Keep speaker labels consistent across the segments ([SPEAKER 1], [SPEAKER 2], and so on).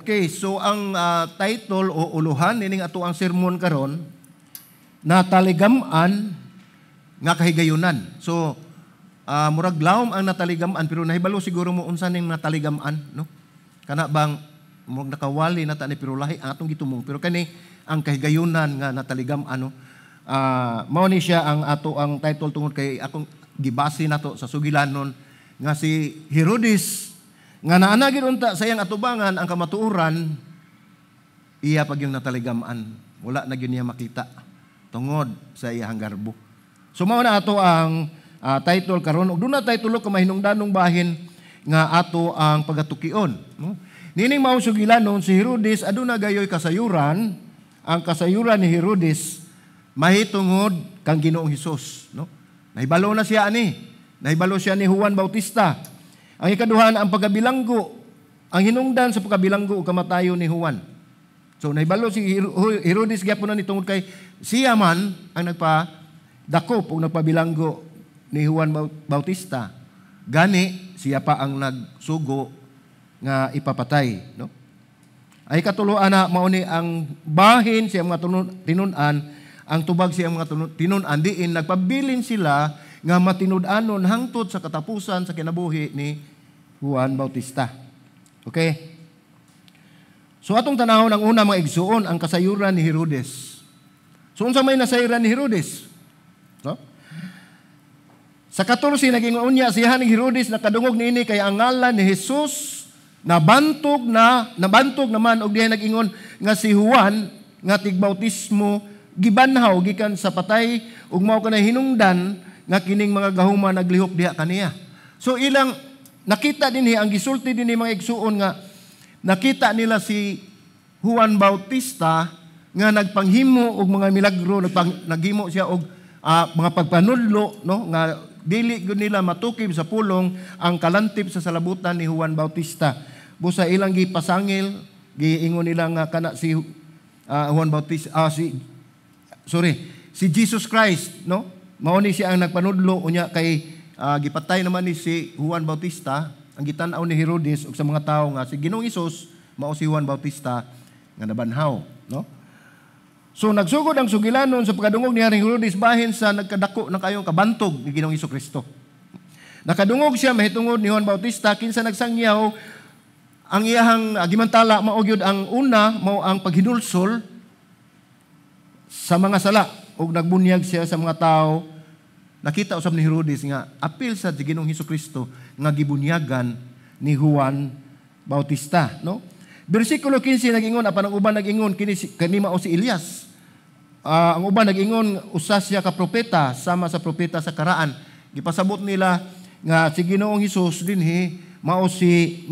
[SPEAKER 1] Okay, so ang title o uluhan nining ato ang sermon karon, "Nataligam-an nga Kahigayunan." So murag lawom ang nataligam-an, pero nahibalo siguro mo unsa ning nataligam-an, no? Kana bang murag nakawali na ta ni, pero lahi ang atong gitumong, pero kani ang kahigayunan nga nataligam-an, no? Mao ni siya ang ato ang title tungod kay akong gibase nato sa sugilanon nga si Herodes nga naanagin unta sa iyang atubangan ang kamatuoran, iya pag yung nataligam-an, wala na gyud niya makita tungod sa iyang garbo. So mao na ato ang title karon, ug duna tay tulo ka mahinungdanong bahin nga ato ang pagatukion, no? Nining mao sugilanon, si Herodes aduna gayoy kasayuran. Ang kasayuran ni Herodes mahitungod kang Ginoong Hesus, no? Nahibalo na siya ani, nahibalo siya ni Juan Bautista. Ang ikaduha, ang pagkabilanggo, ang hinungdan sa pagkabilanggo o kamatayon ni Juan. So nahibalo si Herodes gyapon na ni tungod kay siya man ang nagpadakop o nagpabilanggo ni Juan Bautista. Gani siya pa ang nagsugo nga ipapatay, no? Ay katulo ana, mao ni ang bahin siya mga tinun-an, ang tubag siya mga tinun-an diin nagpabilin sila nga matinud-anon hangtod sa katapusan sa kinabuhi ni Juan Bautista. Okay? So atong tanahon ang una, mga igsuon, ang kasayuran ni Herodes. So unsa may nasayuran ni Herodes? No? Sa 14, naging unya siya ni Herodes nakadungog niini kay ang ngalan ni Jesus nabantog na, nabantog naman, og diha nag-ingon nga si Juan nga tigbautismo gibanhaw gikan sa patay ug mao kanay hinungdan nga kining mga gahuma naglihok diha kaniya. So ilang nakita dinhi, ang gisulti dinhi, mga igsuon, nga nakita nila si Juan Bautista nga nagpanghimo og mga milagro, naghimo siya og mga pagpanudlo, no, nga dili gyud nila matukib sa pulong ang kalantip sa salabutan ni Juan Bautista. Busa ilang gipasangil, giingon nila nga kana si Juan Bautista, si, sorry, si Jesus Christ, no? Mao ni siya ang nagpanudlo. Unya kay gipatay naman ni si Juan Bautista, ang gitan-aw ni Herodes ug sa mga tawo nga si Ginoong Hesus mao si Juan Bautista nga nabanhaw, no? So nagsugod ang sugilanon sa pagkadungog ni Haring Herodes bahin sa nagkadako na kayong kabantog ni Ginoong Kristo. Nakadungog siya mahitungod ni Juan Bautista kinsa nagsangyaw ang iyahang gimantala mao gyud ang una, mao ang paghinulsol sa mga sala ug nagbunyag siya sa mga tao. Nakita usab ni Herodes nga apil sa Ginoong Kristo nga gibunyagan ni Juan Bautista, no? Bersikulo 15 nag-ingon, apan ang uban nag-ingon, kini kani mao si Elias. Ang uban nag-ingon, usa siya ka propeta sama sa propeta sa karaan. Gipasabot nila nga si Ginoong Hesus dinhi mao si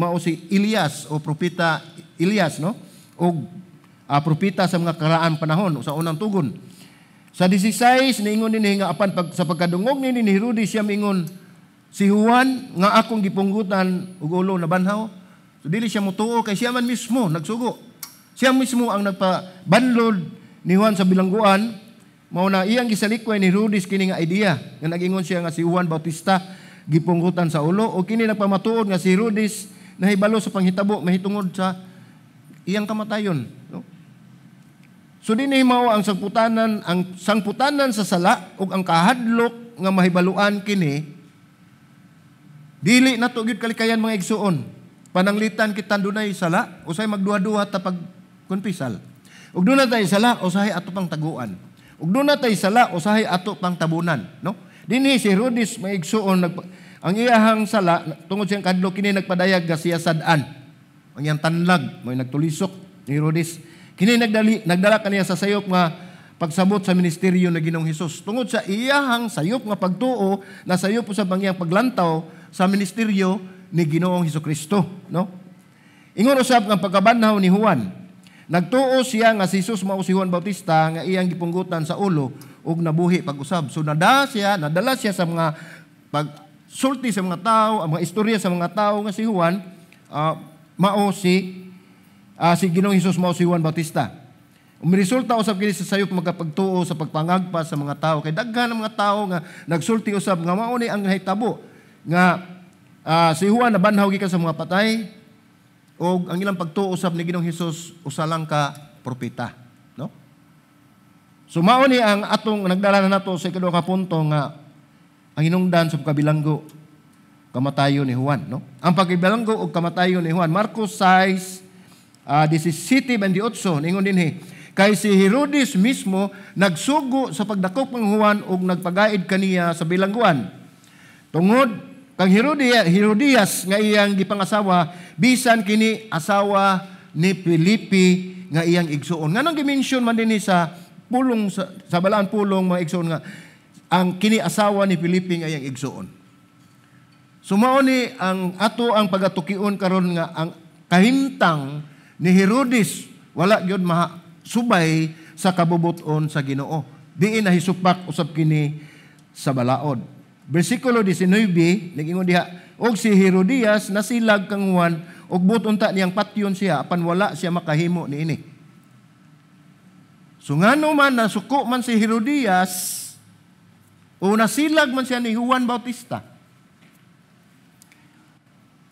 [SPEAKER 1] Elias o propeta Elias, no? O propeta sa mga karaan panahon o sa unang tugon. Sa 16, niingon dinhi nga apan sa pagkadungog nini ni Herodes, siya mingon, "Si Juan nga akong gipunggutan og ulo nabanhaw." So dili siya motuo kay siya man mismo nagsugo. Siya mismo ang nagpabanlod ni Juan sa bilangguan. Mao na iyang gisalikway ni Herodes kini nga idea nga nag-ingon siya nga si Juan Bautista gipunggutan sa ulo, o kini nagpamatuod nga si Herodes nahibalo sa panghitabo mahitungod sa iyang kamatayon, no? So dinhi mao ang sangputanan sa sala ug ang kahadlok nga mahibaluan kini. Dili nato gyud kalikayan, mga igsuon. Pananglitan kita dunay sala, usay magduha-duha ta pag kumpisal. Ug duna tay sala, usahay ato pang taguan. Ug duna tay sala, usahay ato pang tabunan, no? Dinhi si Herodes, mga igsuon, ang iyahang sala tungod siyang kadlok kini nagpadayag nga siya sad-an. Ang iyang tanlag may nagtulisok ni Herodes. Kini nagdala kaniya sa sayop nga pagsabot sa ministeryo ng Ginoong Hesus. Tungod sa iyahang sayop nga pagtuo, na sayop usab ang iyang paglantaw sa ministeryo ni Ginoong Hesus Kristo, no? Ingon usab nga pagkabanhaw ni Juan, nagtuo siya nga si Jesus mao si Juan Bautista nga iyang gipunggutan sa ulo ug nabuhi pag-usab. So nadala siya sa mga pagsulti sa mga tao, ang mga istorya sa mga tao nga si Juan mao si Ginoong Hesus mao si Juan Bautista. Umiresulta usab kini sa sayop magkapagtuo sa pagpangagpa sa mga tao kay daghan ang mga tao nga nagsulti usab nga mao ni ang nahitabo nga si Juan nabanhaw gikan sa mga patay. O ang ilang pagtuo usab ni Ginoong Hesus usa lang ka propeta, no? So mao ni ang atong nagdala na nato sa ikaduha ka punto nga ang hinungdan sa pagkabilanggo, kamatayon ni Juan, no? Ang pagkabilanggo og kamatayon ni Juan, Marcos 6, 17-28, ningon dinhi, kay si Herodes mismo nagsugo sa pagdakop ng Juan ug nagpagaid kaniya sa bilangguan. Tungod kang Herodias nga iyang gipangasawa, bisan kini asawa ni Felipe nga iyang igsuon. Nganong gi-mention man dinhi sa pulong sa balaan pulong, mga igsuon, nga ang kini asawa ni Felipe nga iyang igsuon? So mao ni ang ato ang pagatukion karon nga ang kahimtang ni Herodes wala gyud subay sa kabubuton sa Ginoo. Diin nahisupak usab kini sa balaod. Bersikulo 19, nag-ingon diha, og si Herodias nasilag kang Juan og buot unta niyang patyon siya, apan wala siya makahimo niini. So ngano man nasuko man si Herodias o nasilag man siya ni Juan Bautista?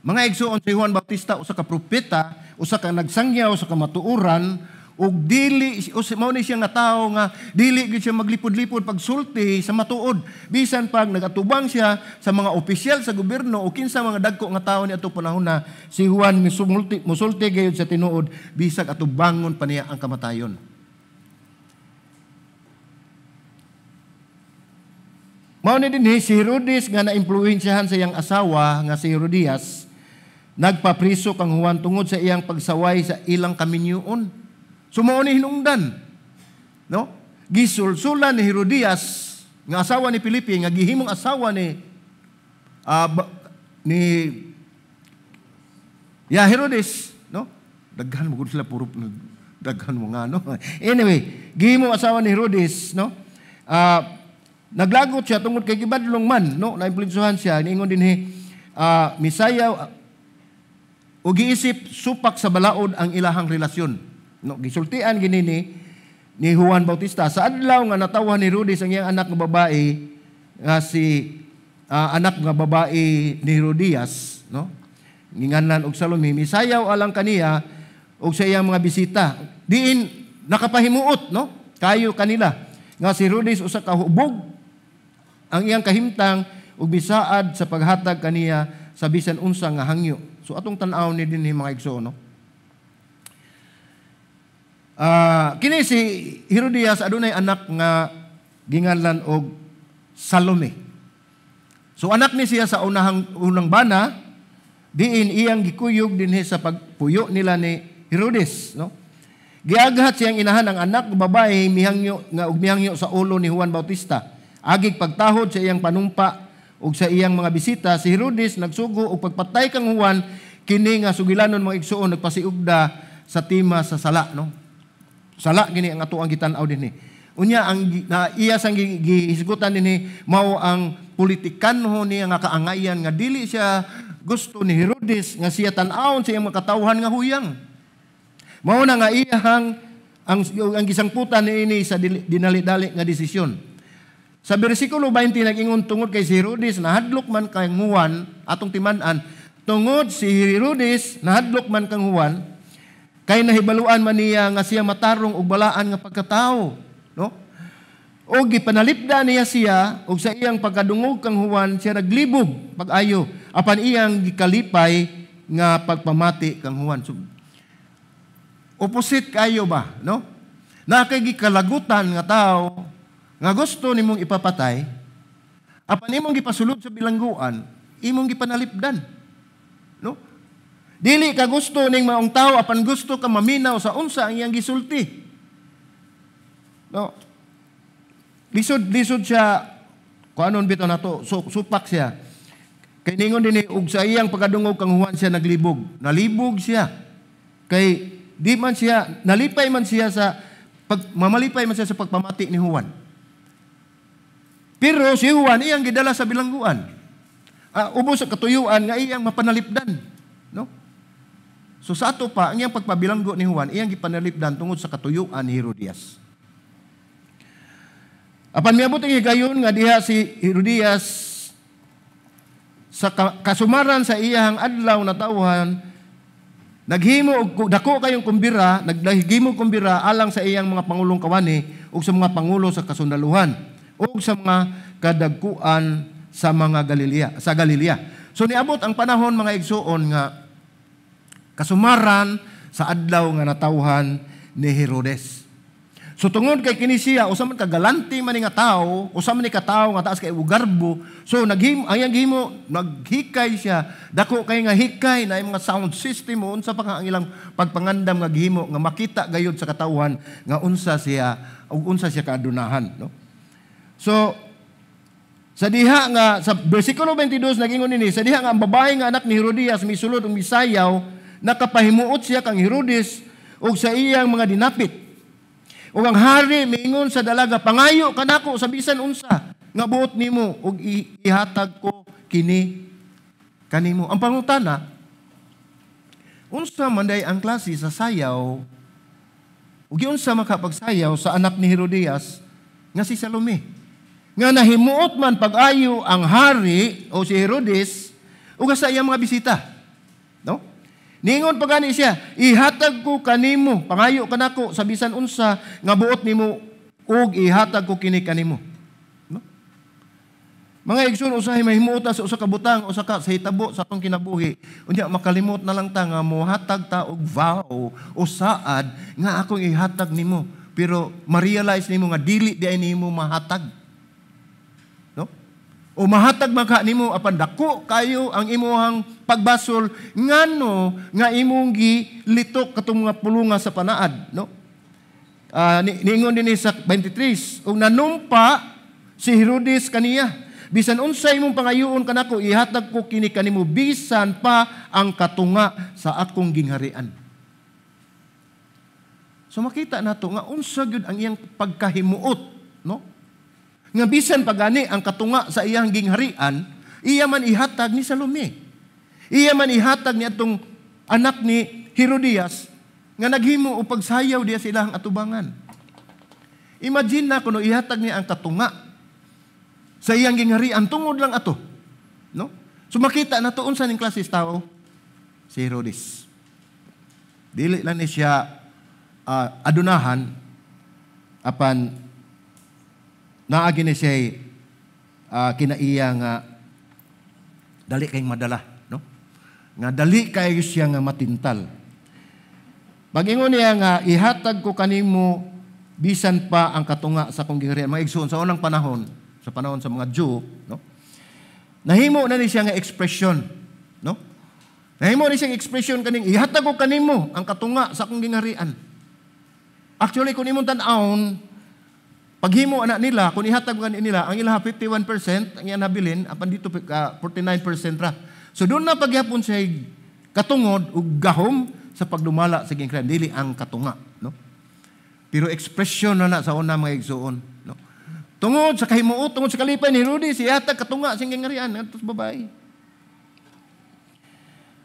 [SPEAKER 1] Mga igsuon, si Juan Bautista usa ka propeta, usa ka nagsangyaw sa kamatuoran, ug dili mao ni siya nga tawo nga dili gyud siya maglipod-lipod pagsulti sa matuod, bisan pag nagatubang siya sa mga opisyal sa gobyerno o kinsa mga dagko nga tawo ni atong panahon na. Si Juan musulti gayud sa tinuod bisag atubangon pa niya ang kamatayon. Mao ni dinhi si Herodes nga naimpluwensyahan sa iyang asawa nga si Herodias, nagpapriso kang Juan tungod sa iyang pagsaway sa ilang kaminyuon. So mao ni hinungdan, no? Gisulsulan ni Herodias nga asawa ni Felipe, nga gihimong asawa ni ya Herodes, no? Daghan mo gud sila, puro daghan mo nga, no? Anyway, gihimong asawa ni Herodes, no? Naglagot siya tungod kay gibadlong man, no? Naimpluwensahan siya. Niingon dinhi, misayaw o giisip supak sa balaod ang ilahang relasyon. No, gisultian gini ni Juan Bautista sa adlaw nga natawhan ni Herodes ang iyang anak nga babae nga si anak nga babae ni Herodias, no? Ginganlan og Salome, misayaw alang kaniya og sa iyang mga bisita. Diin nakapahimuot, no? Kayo kanila nga si Herodes usa ka hubog ang iyang kahimtang ug bisaad sa paghatag kaniya sa bisan unsa nga hangyo. So atong tan-aw ni dinhi, mga igsoon, no? Kini si Herodias adunay anak nga ginganlan og Salome. So anak ni siya sa unang bana, diin iyang gikuyog dinhi sa pagpuyo nila ni Herodes, no? Giaghat siyang inahan ang anak nga babae mihangyo nga og mihangyo sa ulo ni Juan Bautista. Agig pagtahod sa iyang panumpa ug sa iyang mga bisita, si Herodes nagsugo og pagpatay kang Juan, kini nga sugilanon, mga igsuon, nagpasiugda sa tema sa sala, no? Sala gini ang ato ang gitan-aw dinhi. Unya ang na iya sang gihisgutan dinhi mao ang politikanho niya nga kaangayan nga dili siya gusto ni Herodes nga siya tan-awon sa iyang mga katawhan nga huyang. Mao na nga iyahang ang gisangputan niini sa dinali-dali nga desisyon. Sa bersikulo 20 nag-ingon, tungod kay si Herodes nahadlok man kang Juan, atong timan-an, tungod si Herodes nahadlok man kang Juan, kay nahibaluan man niya nga siya matarong og balaan nga pagkatao, no? Og gipanalipda niya siya, og sa iyang pagkadungog kang Juan siya naglibog pag-ayo, apan iyang gikalipay nga pagpamati kang Juan. So, opposite kayo ba, no? Na kay gikalagutan nga tao nga gusto nimong ipapatay, apan imong gipasulod sa bilangguan, imong gipanalipdan, no? Dili ka gusto ning maong tao, apan gusto ka maminaw sa unsa ang iyang gisulti. No? Lisod siya, kuanon bitaw nato, supak siya. Kay ningon dinhi, og sa iyang pagkadungog kang Juan siya naglibog. Nalibog siya. Kay di man siya, nalipay man siya sa mamalipay man siya sa pagpamati ni Juan. Pero si Juan iyang gidala sa bilangguan. Ubos sa katuyuan nga iyang mapanalipdan, no? So sa ato pa, ang iyang pagpabilanggo ni Juan, iyang gipanalipdan tungod sa katuyuan ni Herodias. Apan miabot ang higayon nga diha si Herodias sa kasumaran sa iyang adlaw na tawhan, Naghimo og dako kayong kumbira, naghimo kumbira alang sa iyang mga pangulong kawani ug sa mga pangulo sa kasundaluhan ug sa mga kadagkuan sa mga Galilea, sa Galilea. So niabot ang panahon, mga igsuon, nga kasumaran sa adlaw nga natawhan ni Herodes. So tungod kay kini siya usa man ka galante man nga tawo, usa man ni ka tawo nga taas kay og garbo. So naghimo ang iyang gihimo, naghikay siya, dako kay nga hikay na mga sound system o unsa pa ka ang ilang pagpangandam nga gihimo nga makita gayud sa katawhan nga unsa siya ug unsa siya kaadunahan, no? So sa diha nga sa bersikulo 22, nagingon nini, sa diha nga ang babae nga anak ni Herodias misulod ug misayaw, nakapahimuot siya kang Herodes ug sa iyang mga dinapit. Ug ang hari miingon sa dalaga, "Pangayo kanako sa bisan unsa nga buot nimo ug ihatag ko kini kanimo." Ang pangutana, unsa man day ang klase sa sayaw ug giunsa makapagsayaw sa anak ni Herodias nga si Salome, nga nahimuot man pag-ayo ang hari o si Herodes ug sa iyang mga bisita? No? Ningon pa gani siya, "Ihatag ko kanimo, pangayo kanako sa bisan unsa nga buot nimo ug ihatag ko kini kanimo." No? Mga igsoon, usahay mahimuot ta sa usa ka butang, usa ka sa hitabo sa atong kinabuhi. Unya makalimot na lang ta nga mohatag ta og vow o saad nga akong ihatag nimo. Pero ma-realize nimo nga dili di ay nimo mahatag. No? O mahatag man ka nimo, apan dako kayo ang imuhang pagbasol ngano nga imong gilitok katong mga pulunga sa panaad, no? Niingon dinhi sa 23, ug nanumpa si Herodes kaniya, "Bisan unsa imong pangayoon kanako, ihatag ko kini kanimo, bisan pa ang katunga sa akong gingharian." So makita nato nga unsa gyud ang iyang pagkahimuot, no? Nga bisan pagani ang katunga sa iyang gingharian, iya man ihatag ni Salome. Iya man ihatag ni atong anak ni Herodias nga naghimo og pagsayaw diya sa ilang atubangan. Imagine na kuno ihatag niya ang katunga sa iyang gingharian tungod lang ato. No? So makita nato unsa ning klase tao si Herodes. Dili lang ni siya adunahan, apan naagi ni siya kinaiya nga dali kayong madala, no? Nga dali kayo siya nga matintal. Pag-ingon niya nga ihatag ko kanimo bisan pa ang katunga sa akong gingharian. Mga igsoon, sa unang panahon, sa panahon sa mga Jew, no? Nahimo na ni siya nga expression, no? Nahimo ni siyang expression kaning ihatag ko kanimo ang katunga sa akong gingharian. Actually, kung imong tan-awon, paghimo ana nila, kung ihatag ko nila, ang ilaha 51% ang iyang nabilin, apan dito 49% ra. So doon na pagyapon siya katungod ug gahom sa pagdumala sa gingharian, dili ang katunga, no? Pero expression na na sa una, mga igsuon, no? Tungod sa kahimuot, tungod sa kalipay ni Herodes, ihatag katunga sa gingharian ngadto sa babae.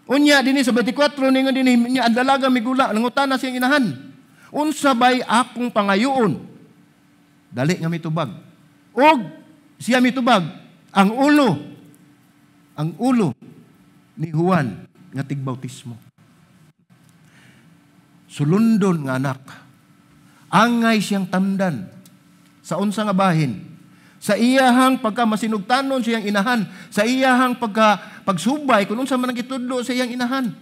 [SPEAKER 1] Unya dinhi sa 24, ningon dinhi niya, ang dalaga migula, nangutana siyang inahan. "Unsa bay akong pangayoon?" Dali nga mitubag. Og siya mitubag, "Ang ulo ni Juan nga tigbautismo." Sulundon nga anak. Angay siyang tamdan sa unsa nga bahin. Sa iyahang pagka masinugtanon siyang inahan, sa iyahang pagka pagsubay kung unsa man ang gitudlo sa iyang inahan.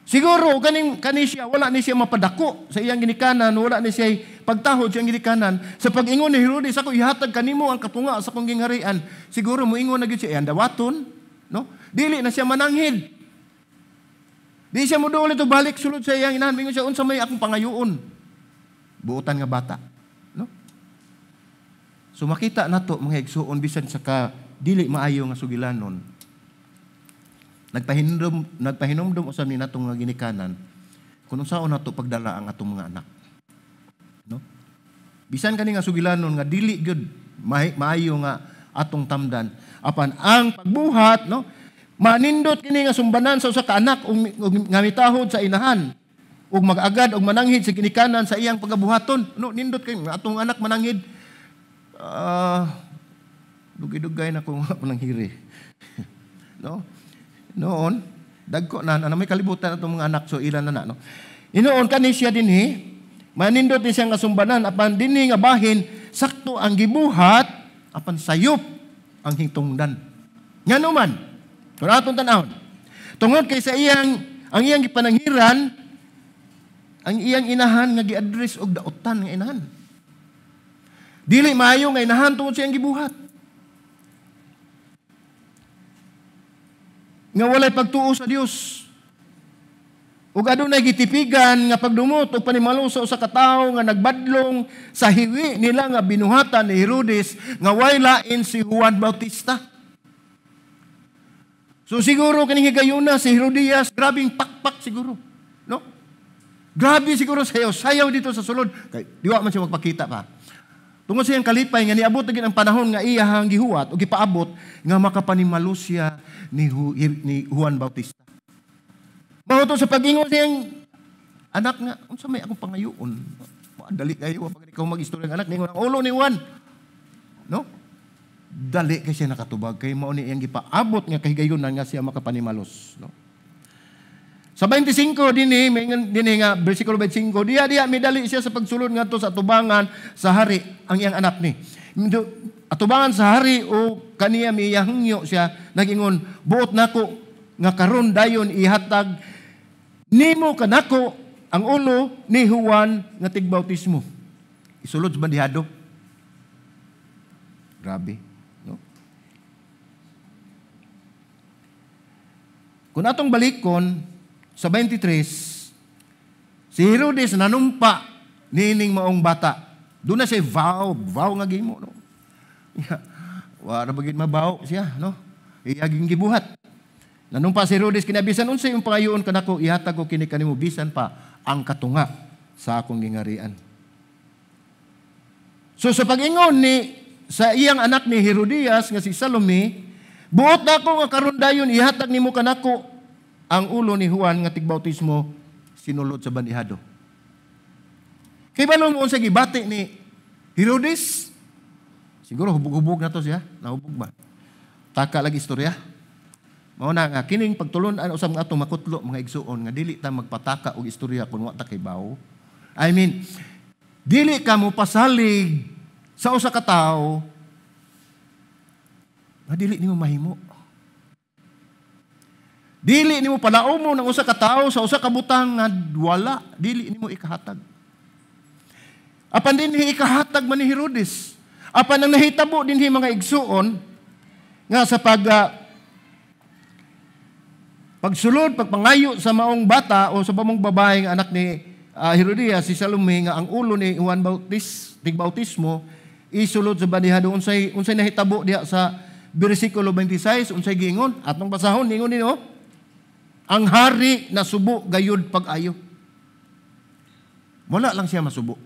[SPEAKER 1] Siguro kaning kani siya, wala ni siya mapadako sa iyang ginikanan, wala ni siya pagtahod sa iyang ginikanan. Sa pag-ingon ni Herodes, "Ako ihatag kanimo ang katunga sa akong gingharian." Siguro moingon na gyud siya, "Dawaton," no? Dili na siya mananghid. Di siya moduol ito balik sulod sa iyang inahan. Mingon siya, "Unsa may akong pangayoon?" Buotan nga bata, no? So makita nato, mga igsuon, bisan sa ka dili maayo nga sugilanon, nagpahinumdum usab ni natong nga ginikanan kung unsaon nato pagdala ang atong mga anak. No? Bisan kani nga sugilanon nga dili gyud maayo nga atong tamdan, apan ang pagbuhat, no, manindot kini nga sumbanan sa usa ka anak ug nga mitahod sa inahan ug mag-agad og mananghid sa ginikanan sa iyang pagabuhaton. No, nindot kay nga atong anak mananghid. Dugay-dugay na kung mananghiri. No? Noon, Dagko na, na may kalibutan atong mga anak, so ilan na na, no? Inoon kani siya dinhi, manindot ni siyang kasumbanan apan dinhi nga bahin sakto ang gibuhat apan sayop ang hingtungdan. Ngano man, kung atong tan-awon, tungod kay sa iyang ang iyang gipananghiran, ang iyang inahan nga gi-address og daotan nga inahan. Dili maayo nga inahan tungod sa iyang gibuhat. Nga walay pagtuo sa Dios. Ug adunay gitipigan nga pagdumot og panimalo sa usa ka tawo nga nagbadlong sa hiwi nila nga binuhatan ni Herodes nga way lain si Juan Bautista. So siguro kining higayuna si Herodias, grabing pakpak siguro, no? Grabe siguro sayaw, sayaw dito sa sulod kay diwa man siya magpakita pa. Tungod sa iyang kalipay nga niabot na gid ang panahon nga iyahang gihuwat o gipaabot nga makapanimalo siya ni Juan Bautista. Mao to sa pag-ingon siyang anak nga, unsa may akong pangayoon? Dali kayo pag ikaw mag-istorya ng anak, ningon ang ulo ni Juan. No? Dali kay siya nakatubag kay mao ni iyang gipaabot nga kahigayunan nga siya makapanimalos, no? Sa 25 dinhi, dinhi nga bersikulo 25, diya diya midali siya sa pagsulod ngadto sa atubangan sa hari ang iyang anak ni. Atubangan sa hari o kaniya miyahangyo siya nagingon, buot nako nga karon dayon ihatag nimo kanako ang ulo ni Juan nga tigbautismo. Isulod sa bandihado. Grabe, no? Kung atong balikon sa 23, si Herodes nanumpa niining maong bata. Doon na siya vow, vow nga gimo, no? Wala ba gid mabaw siya, no? Iyaging gibuhat. Nanumpa si Herodes kinabisan unsay imong pangayoon kanako ihatag ko kini kanimo bisan pa ang katunga sa akong gingarian. So sa pag-ingon ni sa iyang anak ni Herodias nga si Salome, buot nako nga karon dayon ihatag nimo kanako ang ulo ni Juan nga tigbautismo sinulod sa bandihado. Kay balo mo unsa gibati ni Herodes? Siguro hubog-hubog na to siya, nahubog ba? Taka lagi istorya. Mao na nga kining pagtulon-an usab nga atong makutlo mga igsuon nga dili ta magpataka og istorya kun wa ta kay bawo. I mean, dili ka mo pasalig sa usa ka tawo nga dili nimo mahimo. Dili nimo palaomo ng usa ka tawo sa usa ka butang nga wala, dili nimo ikahatag. Apan dinhi ikahatag man ni Herodes. Apan ang nahitabo dinhi mga igsuon nga sa pagsulod, pagpangayo sa maong bata o sa pamong babae nga anak ni Herodias, si Salome, nga ang ulo ni Juan Bautista, tigbautismo, isulod sa bandihado. Unsay nahitabo diha sa bersikulo 26, unsay giingon? Atong basahon, ningon nino, ang hari nasubo gayud pag-ayo. Wala lang siya masubo.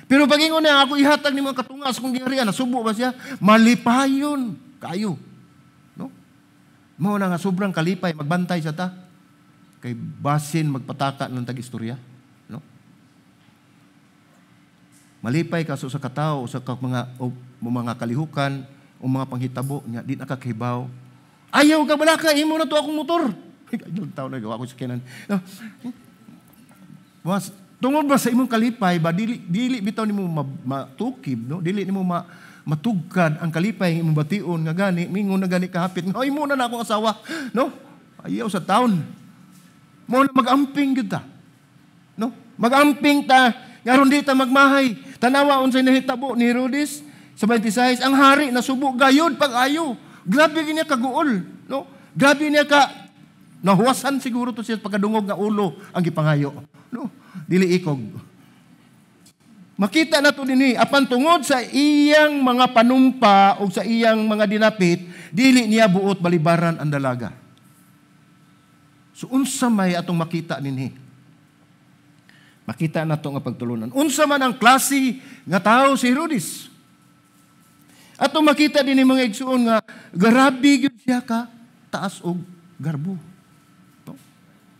[SPEAKER 1] Pero pag-ingon niya, ako ihatag ni mga katunga sa kong giharian, nasubo ba siya? Malipayon kayo. Mao na nga sobrang kalipay magbantay sa ta kay basin magpataka ng tag-istorya, no? Malipay ka sa katao sa ka mga o, mga kalihukan o mga panghitabo nya di na ka kahibaw. Ayaw ka balaka, imo na to akong motor. Ay, taon na gawa ko sa kinan. No. Was tungod ba sa imong kalipay ba dili dili bitaw nimo matukib, no? Dili nimo matugkad ang kalipay ng imong bation nga gani mingon na gani kahapit nga imo na na akong asawa, no? Ayaw sa taon. Mo na magamping gyud ta, no? Magamping ta nga aron di ta magmahay. Tanawa unsay nahitabo ni Herodes sa 26, ang hari nasubo gayud pag-ayo. Grabe niya kaguol, no? Grabe niya ka nahuwasan siguro to siya pagkadungog nga ulo ang gipangayo, no? Dili ikog. Makita na to dinhi, apan tungod sa iyang mga panumpa o sa iyang mga dinapit, dili niya buot balibaran ang dalaga. So unsa may atong makita dinhi? Makita na to nga pagtulunan. Unsa man ang klase nga tawo si Herodes? Atong makita dinhi mga igsuon nga grabe gyud siya ka taas og garbo. No?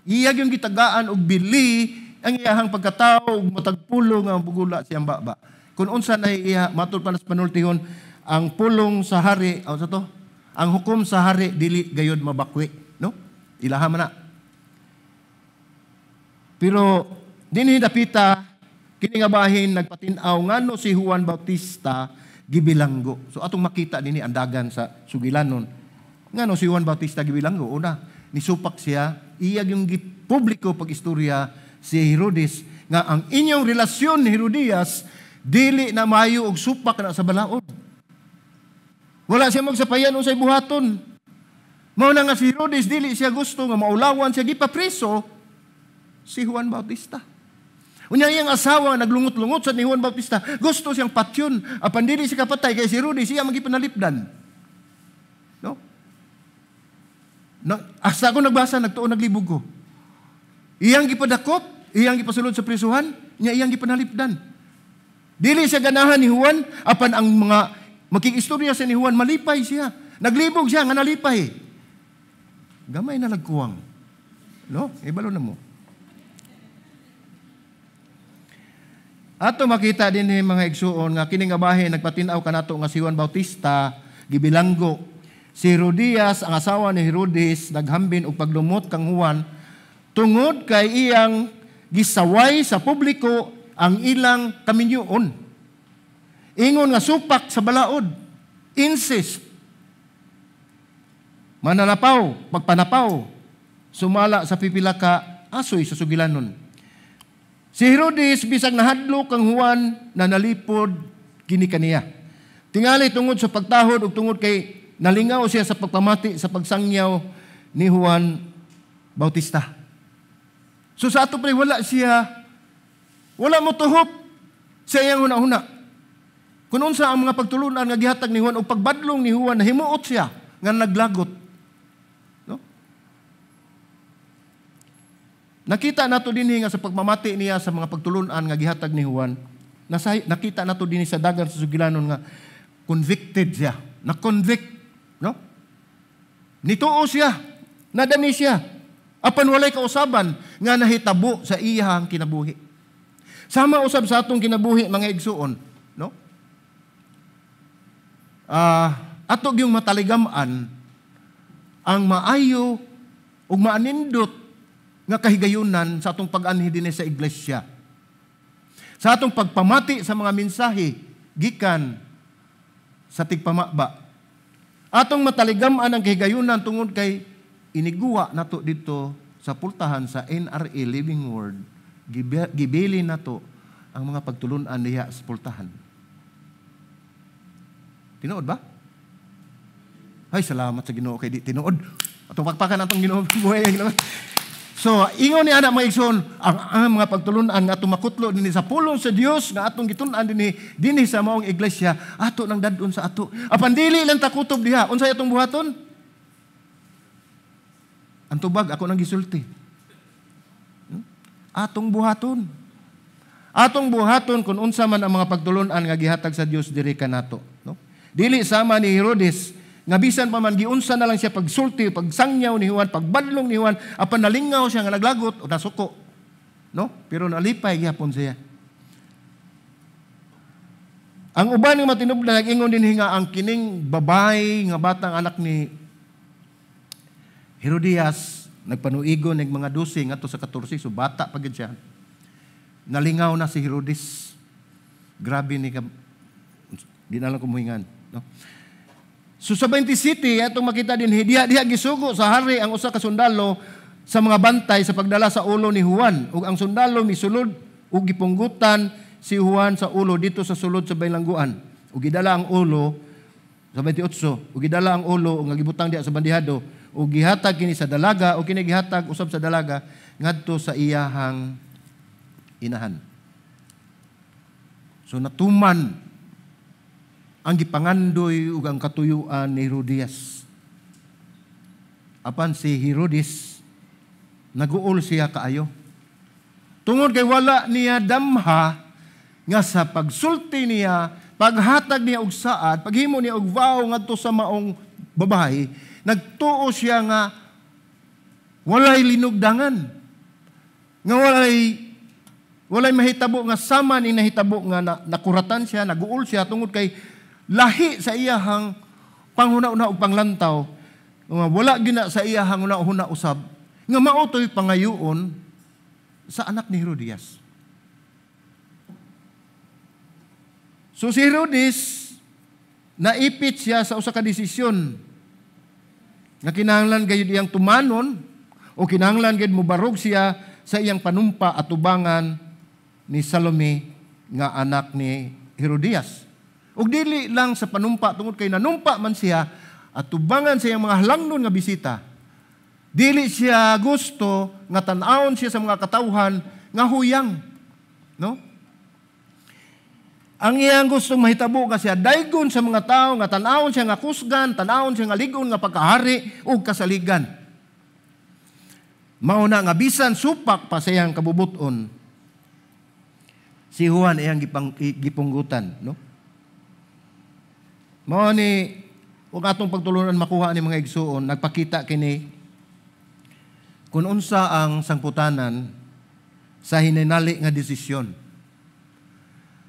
[SPEAKER 1] Iya gyud gitagaan og bili ang iyahang pagkatao ug matag pulo nga bugula siyang baba. Kung unsa na iya matud pa sa panultihon ang pulong sa hari, o sa to, ang hukom sa hari dili gayud mabakwi, no? Ilaha man na. Pero dinhi dapita kini nga bahin nagpatin-aw ngano si Juan Bautista gibilanggo. So atong makita dinhi ang dagan sa sugilanon. Ngano si Juan Bautista gibilanggo? Una, nisupak siya, iya yung gipubliko pag-istorya si Herodes nga ang inyong relasyon ni Herodias dili na maayo og supak na sa balaod. Wala siya magsapayan unsay buhaton. Mao na nga si Herodes dili siya gusto nga maulawan siya, gipapriso si Juan Bautista. Unya iyang asawa naglungot-lungot sa ni Juan Bautista, gusto siyang patyon apan dili siya kapatay kay si Herodes iya magipanalipdan. No? Na, asa ko nagbasa, nagtuo naglibog ko. Iyang gipadakop, iyang gipasulod sa prisuhan, nya iyang gipanalipdan. Dili siya ganahan ni Juan, apan ang mga makikistorya sa ni Juan, malipay siya. Naglibog siya nga nalipay. Gamay na lagkuwang. No? Ibalo na mo. Ato makita din ni mga igsuon nga kini nga bahin nagpatin-aw kanato nga si Juan Bautista gibilanggo. Si Herodias, ang asawa ni Herodes, naghambin og paglumot kang Juan tungod kay iyang gisaway sa publiko ang ilang kaminyoon. Ingon nga supak sa balaod, incest, mananapaw, pagpanapaw, sumala sa pipila ka asoy sa sugilanon. Si Herodes bisag nahadlok kang Juan na nalipod kini kaniya. Tingali tungod sa pagtahod ug tungod kay nalingaw siya sa pagpamati sa pagsangyaw ni Juan Bautista. So sa ato pre wala siya, wala mo tuhop sa iyang huna-huna. Kung unsa ang mga pagtulunan nga gihatag ni Juan o pagbadlong ni Juan, nahimuot siya nga naglagot. No? Nakita nato dinhi nga sa pagmamati niya sa mga pagtulunan nga gihatag ni Juan, nakita nato dinhi sa dagan sa sugilanon nga convicted siya, na-convict, no? Nituo siya, nadani siya, apan walay kausaban nga nahitabo sa iyang kinabuhi. Sama usab sa atong kinabuhi mga igsuon, no? Ato gyung mataligam-an ang maayo ug maanindot nga kahigayunan sa atong pag-anhi dinhi sa iglesia. Sa atong pagpamati sa mga mensahe gikan sa tigpamaba. Atong mataligam-an ang kahigayunan tungod kay iniguwa nato dito sa pultahan sa NRA Living Word, gibili nato ang mga pagtulunan niya sa pultahan. Tinuod ba? Ay, salamat sa Ginoo kay di tinuod. Atong pagpakan atong Ginoo buhay ang Ginoo. So, ingon ni ana mga igsoon, ang mga pagtulunan nga atong makutlo dinhi sa pulong sa Dios nga atong gitun-an dinhi sa maong iglesia, ato nang dadon sa ato. Apan dili lang takutob diha, unsay atong buhaton? Ang tubag ako nang gisulti. Atong buhaton. Atong buhaton kung unsa man ang mga pagtulunan nga gihatag sa Dios diri kanato, no? Dili sama ni Herodes nga bisan pa man giunsa na lang siya pagsulti, pagsangyaw ni Juan, pagbadlong ni Juan, apan nalingaw siya nga naglagot o nasuko, no? Pero nalipay gihapon siya. Ang uban nga matinubdan nag-ingon dinhi nga ang kining babay nga batang anak ni Herodias nagpanuigon ning mga 12 ngadto sa 14, so bata pa gid siya. Nalingaw na si Herodes. Grabe ni ka, di na lang kumuhingan, no? So sa 20 City, atong makita din, diha gisugo sa hari ang usa ka sundalo sa mga bantay sa pagdala sa ulo ni Juan. Ug ang sundalo misulod ug gipunggutan si Juan sa ulo dito sa sulod sa bilangguan. Ug gidala ang ulo sa 28, ug gidala ang ulo ug gibutang diha sa bandihado ug gihatag kini sa dalaga ug kini gihatag usab sa dalaga ngadto sa iyahang inahan. So natuman ang gipangandoy ug ang katuyuan ni Herodias. Apan si Herodes naguol siya kaayo. Tungod kay wala niya damha nga sa pagsulti niya, paghatag niya og saad, paghimo niya og vow ngadto sa maong babae, nagtuo siya nga walay linugdangan, nga walay mahitabo nga sama ni nahitabo nga nakuratan siya, naguol siya tungod kay lahi sa iyahang panghuna-una ug panglantaw Nga wala gina sa iyahang una-una usab nga mao to'y pangayoon sa anak ni Herodias. So si Herodes naipit siya sa usa ka desisyon nga kinahanglan gayud iyang tumanon o kinahanglan gayud mobarog siya sa iyang panumpa at tubangan ni Salome nga anak ni Herodias. Ug dili lang sa panumpa tungod kay nanumpa man siya at tubangan sa iyang mga halangdon nga bisita. Dili siya gusto nga tan-awon siya sa mga katawhan nga huyang, no? Ang iyang gustong mahitabo nga siya daygon sa mga tao nga tan-awon siya nga kusgan, tan-awon siya nga ligon nga pagkahari ug kasaligan. Mao na nga bisan supak pa sa iyang kabubuton, si Juan iyang gipunggutan, no? Mao ni ug atong pagtulunan makuha ni mga igsuon, nagpakita kini kung unsa ang sangputanan sa hinanali nga desisyon.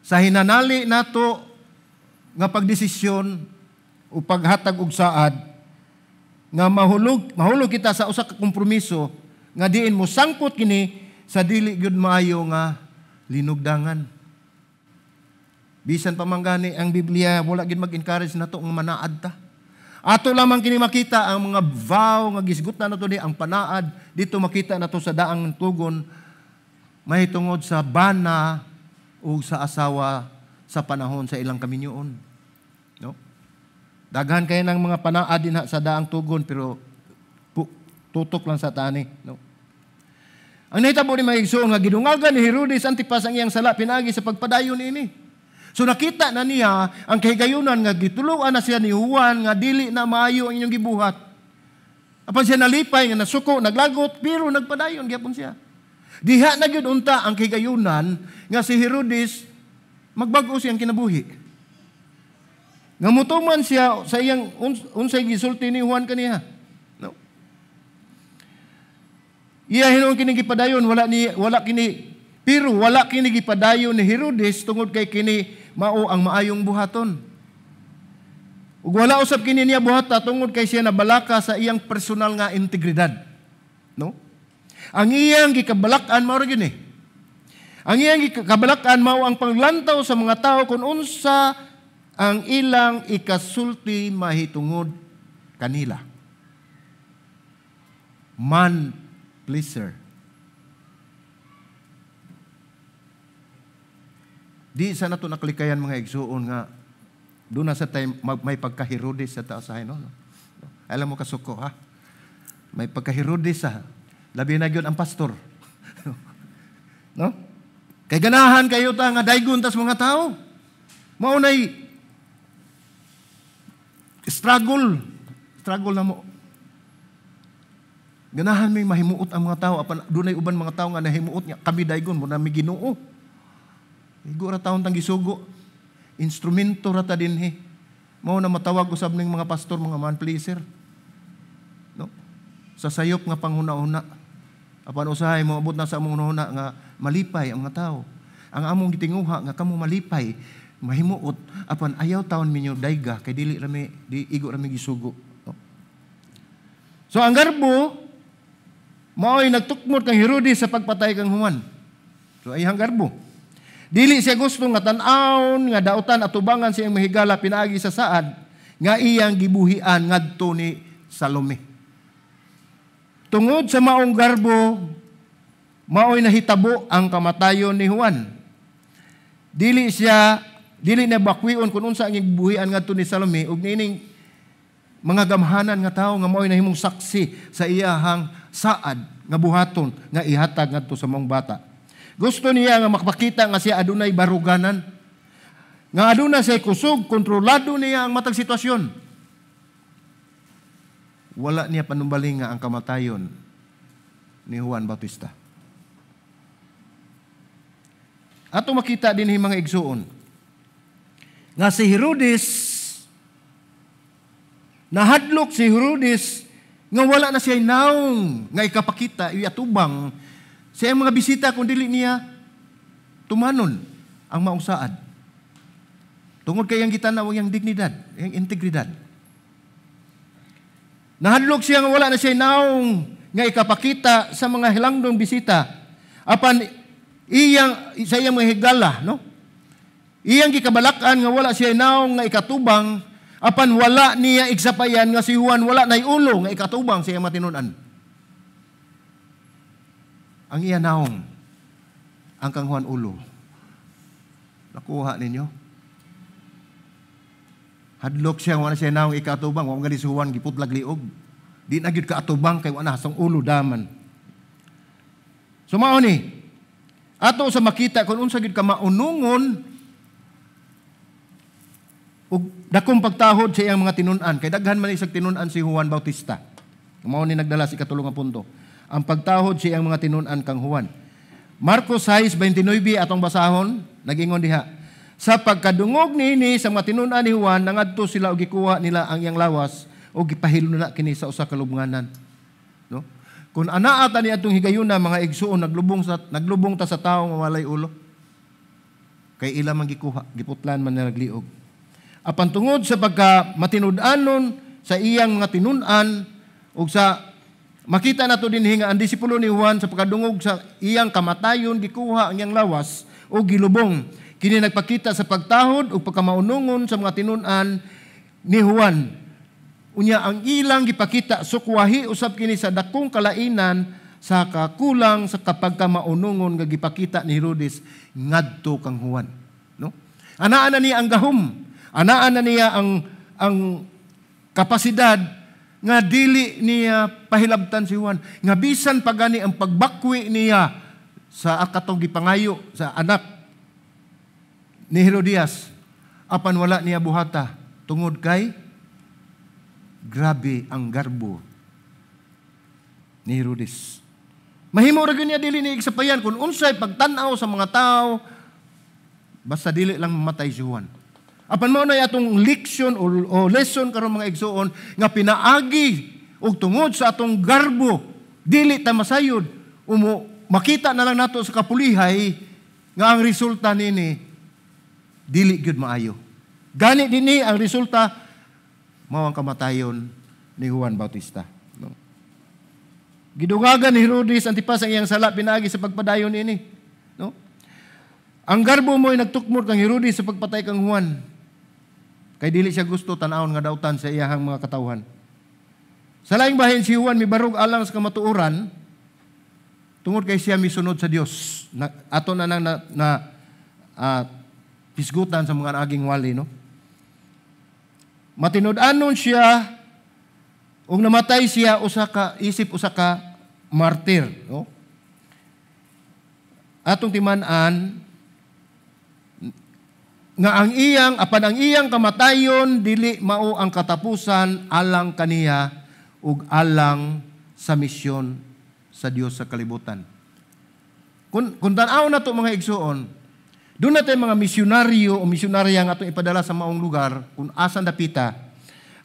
[SPEAKER 1] Sa hinanali nato nga pagdesisyon o paghatag og saad nga mahulog kita sa usa ka kompromiso nga diin mo sangpot kini sa dili gyud maayo nga linugdangan. Bisan pa man gani ang Biblia wala gyud mag-encourage nato nga manaad ta. Ato lamang kini makita ang mga vow nga gisgutan nato ni ang panaad dito makita nato sa daang tugon mahitungod sa bana o sa asawa sa panahon sa ilang kaminyoon. No? Daghan kay ng mga panaad dinha sa daang tugon pero tutok lang sa tani, no? Ang nahitabo ni mga igsoon nga gidungagan ni Herodes Antipas ang iyang sala pinaagi sa pagpadayon niini. So nakita na niya ang kahigayunan nga gituluan na siya ni Juan nga dili na maayo ang inyong gibuhat. Apan siya nalipay nga nasuko, naglagot, pero nagpadayon gyapon siya. Diha na gyud unta ang kahigayunan nga si Herodes magbag-o siyang kinabuhi. Nga mutuman siya sa iyang unsay gisulti ni Juan kaniya. No. Iya hinuon kini gipadayon, wala kini pero wala kini gipadayon ni Herodes tungod kay kini mao ang maayong buhaton. Ug wala usab kini niya buhata tungod kay siya nabalaka sa iyang personal nga integridad. No? Ang iyang gikabalak-an mao ra gyud ni. Ang iyang gikabalak-an mao ang panglantaw sa mga tao kung unsa ang ilang ikasulti mahitungod kanila. Man pleaser. Di sa nato nakalikayan mga igsuon nga doon na sa time may pagka-Herodes sa taas no? Alam mo kasuko ha? May pagka-Herodes sa labi na gyud ang pastor. No? Kay ganahan kayo ta nga daygon tas mga tao. Mao nay struggle na mo. Ganahan may mahimuot ang mga tao apan dunay uban mga tao nga nahimuot nga kami daygon mo na mi Ginoo. Igo ra taon tang gisugo. Instrumento ra ta dinhi. Mao na matawag usab ning mga pastor, mga man pleaser. No? Sa sayop nga panghuna-huna. Apan usahay moabot na sa among hunahuna nga malipay ang mga tao. Ang among gitinguha nga kamo malipay, mahimuot apan ayaw taon minyo dayga kay dili ra mi di igo ra mi gisugo. No? So ang garbo mao'y nagtukmot kang Herodes sa pagpatay kang Juan. So ay ang garbo. Dili siya gusto nga tan-awon nga dautan at tubangan siyang mahigala pinaagi sa saad nga iyang gibuhian ngadto ni Salome. Tungod sa maong garbo, mao'y nahitabo ang kamatayon ni Juan. Dili na bakwion kung unsa ang gibuhian ngadto ni Salome ug niining mga gamhanan nga tawo nga mao'y nahimong saksi sa iyahang saad nga buhaton nga ihatag ngadto sa maong bata. Gusto niya nga makapakita nga siya adunay baruganan. Nga aduna siya kusog, kontrolado niya ang matag sitwasyon. Wala niya panumbaling nga ang kamatayon ni Juan Bautista. Ato makita din mga igsuon nga si Herodes, nahadlok si Herodes nga wala na siya naong nga ikapakita, iatubang sa iyang mga bisita kung dili niya tumanon ang maong saad. Tungod kay iyang gitanaw ang iyang dignidad, iyang integridad. Nahadlok siya nga wala na siya naong nga ikapakita sa mga hilangdong bisita. Apan iyang sa iyang mga higala, no? Iyang gikabalakan nga wala siya naong nga ikatubang, apan wala niya igsapayan nga si Juan wala nay ulo nga ikatubang sa iyang matinud-an. Ang iya naong ang kang Juan ulo. Nakuha ninyo? Hadlok siya, wala siya naong ikatubang, wa man si Juan giputlag liog. Di na gyud kaatubang kay wala hasang ulo daman. So mao ni ato sa makita kung unsa gyud ka maunungon ug dakong pagtahod sa iyang mga tinun-an, kay daghan man isag tinun-an si Juan Bautista. Mao ni nagdala sa ikatulo nga punto. Ang pagtahod sa iyang mga tinun-an kang Juan. Marcos 6:29 atong basahon, nagingon diha. Sa pagkadungog niini sa mga tinun-an ni Juan, nangadto sila og gikuha nila ang iyang lawas ug gipahilom na kini sa usa ka lubnganan. No? Kung anaa ta ni atong higayuna, mga igsuon, naglubong ta sa tawo nga walay ulo. Kay ila man gikuha, giputlan man nila liog. Apan tungod sa pagka matinud-anon sa iyang mga tinun-an ug sa makita nato dinhi nga ang disipulo ni Juan, sa pagkadungog sa iyang kamatayon, gikuha ang iyang lawas ug gilubong. Kini nagpakita sa pagtahod ug pagkamaunungon sa mga tinun-an ni Juan. Unya ang ilang gipakita sukwahi usab kini sa dakong kalainan sa kakulang sa kapagkamaunungon nga gipakita ni Herodes ngadto kang Juan, no? Anaa na niya ang gahom. Anaa na niya ang kapasidad nga dili niya pahilabtan si Juan. Nga bisan pagani ang pagbakwi niya sa katong gipangayo sa anak ni Herodias, apan wala niya buhata tungod kay grabe ang garbo ni Herodes. Mahimo ra gyud niya dili ni igsapayan kung unsay pagtan-aw sa mga tao, basta dili lang mamatay si Juan. Apan mao na atong leksyon o lesson karon, mga igsuon, nga pinaagi og tungod sa atong garbo dili ta masayod, umo makita na lang nato sa kapulihay nga ang resulta nini dili gyud maayo. Gani dinhi ang resulta mao ang kamatayon ni Juan Bautista. No? Gidungagan ni Herodes Antipas ang iyang sala pinaagi sa pagpadayon niini. No? Ang garbo mo'y nagtukmor kang Herodes sa pagpatay kang Juan. Kay dili siya gusto tan-awon nga dautan sa iyahang mga katawhan. Sa laing bahin, si Juan mibarog alang sa kamatuoran tungod kay siya misunod sa Dios. Na, ato na nang na pisgutan sa mga aging wali, no? Matinud-anon siya ug namatay siya usa ka isip usa ka martir, no? Atong timan-an nga ang iyang apan ang iyang kamatayon dili mao ang katapusan alang kaniya ug alang sa misyon sa Dios sa kalibutan. Kung tan-aw na to, mga igsuon, doon natin mga misyonaryo o misyonarya nga atong ipadala sa maong lugar kung asan dapita,